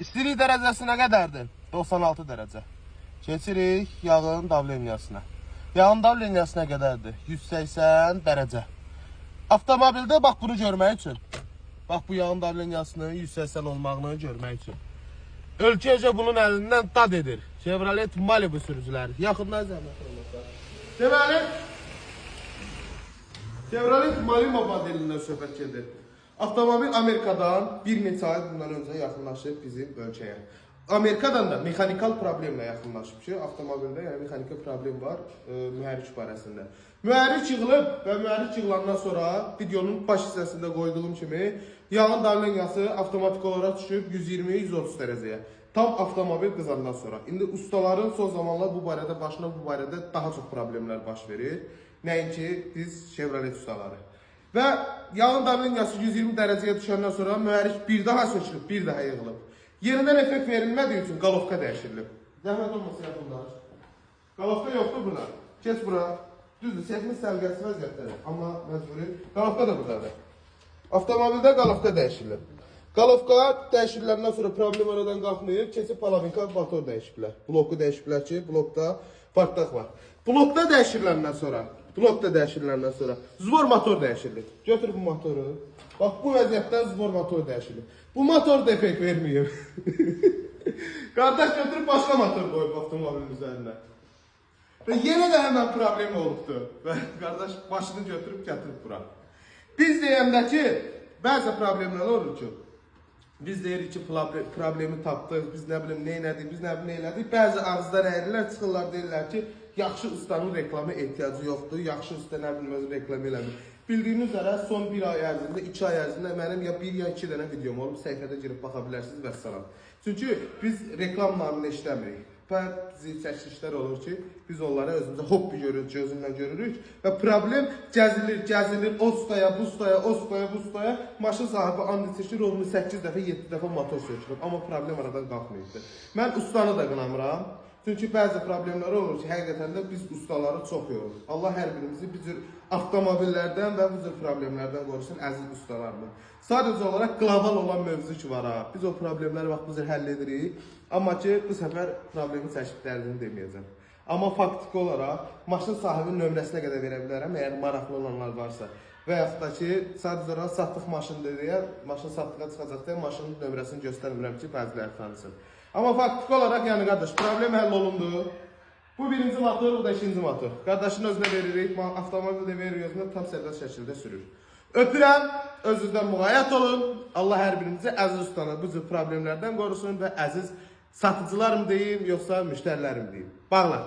İstilik dərəcəsi nə qədərdir? 96 dərəcə. Keçirik yağın davleniyasına. Yağın davleniyası nə qədərdir? 180 dərəcə. Avtomobildə bax bunu görmək üçün. Bax bu yağın davleniyasının 180 olmağını görmək üçün. Ölkəcə bunun əlindən dad edir. Chevrolet Malibu sürücüləri. Yaxından zəhmət olmasa. Deməli, Chevrolet Malibu modelindən söhbət gedir. Avtomobil Amerikadan bir neçə ay bundan öncə yaxınlaşıb bizim ölkəyə. Amerikadan da mexanikal problemlə yaxınlaşıb ki, avtomobildə yəni mexanikal problem var mühərrik barəsində. Mühərrik yığılıb və mühərrik yığılandan sonra videonun baş hissəsində qoyduğum kimi yağın davleniyası avtomatik olaraq düşüb 120-130 dərəcəyə. Tam avtomobil qızandan sonra. İndi ustaların son zamanlar bu barədə başına bu barədə daha çox problemlər baş verir. Nəinki biz Chevrolet ustaları. Və yağın davleniyası 120 dərəcəyə düşəndən sonra mühərrik bir daha sökülüb, bir daha yığılıb. Yenidən effekt verilmədiyi üçün qalovka dəyişdirilib. Zəhmət olmasa yaxınlaş. Qalovka yoxdur burada. Keç bura. Düzdür, çəkmiş səliqəsi vəziyyətdədir. Amma məcburi. Qalovka da buradadır. Avtomobildə qalovka dəyişdirilib. Qalovka dəyişdiriləndən sonra problem aradan qalxmayıb, keçib palavinka motor dəyişiblər. Bloku dəyişiblər ki, blokda farklıq var. Blokda dəyişdiriləndən sonra zbor motor dəyişdirilib. Götür bu motoru. Bax bu vəziyyətdə zbor motor dəyişdirilib. Bu motor da effekt verməyib. Qardaş götürüb başqa motor qoyub avtomobilin üzərinə. Və yenə də həmən problem olubdur. Və qardaş başını götürüb gətirib bura. Biz deyəndə ki, bəzi problemlər olur ki, biz deyirik ki, problemi tapdıq, biz nə bilim nə elədik, biz nə bilim nə elədik. Bəzi ağızlar əyirlər, çıxırlar, deyirlər ki, yaxşı ustanın reklama ehtiyacı yoxdur, yaxşı usta nə bilim özü reklam eləmir. Bildiyiniz üzrə son bir ay ərzində, 2 ay ərzində mənim ya 1 ya 2 dənə videom olub, səhifədə girib baxa bilərsiniz vəssalam. Çünki biz reklam naminə işləmirik. Bəzi çəkilişlər olur ki, biz onlara özümüzə hobbi görürük, gözündən görürük və problem gəzilir, gəzilir, o ustaya, bu ustaya, o ustaya, bu ustaya. Maşın sahibi and içir ki, rovunu 8 dəfə, 7 dəfə motor sökülüb, amma problem aradan qalxmayıbdır. Mən ustanı da qınamıram. Çünki bəzi problemlər olur ki, həqiqətən də biz ustaları çox yorur. Allah hər birimizi bu cür avtomobillərdən və bu cür problemlərdən qorusun əziz ustalarımı. Sadəcə olaraq qlobal olan mövzu ki var ha. Biz o problemləri bax bu cür həll edirik. Amma ki, bu səfər problemi çəkib dərdini deməyəcəm. Amma faktiki olaraq maşın sahibinin nömrəsinə qədər verə bilərəm, əgər maraqlı olanlar varsa. Və yaxud da ki, sadəcə olaraq satdıq maşın deyə, maşın satdığa çıxacaq deyə maşının nömrəsini göstərmirəm ki, bəziləri tanısın. Amma faktiki olaraq, yəni qardaş, problem həll olundu. Bu birinci motor, bu da ikinci motor. Qardaşın özünə veririk, avtomobil də veririk özünə, tam sərbəst şəkildə sürür. Öpürəm, özünüzdən müğayət olun. Allah hər birimizi əziz ustanı bu cür problemlərdən qorusun və əziz satıcılarım deyim, yoxsa müştərilərim deyim. Bağlar.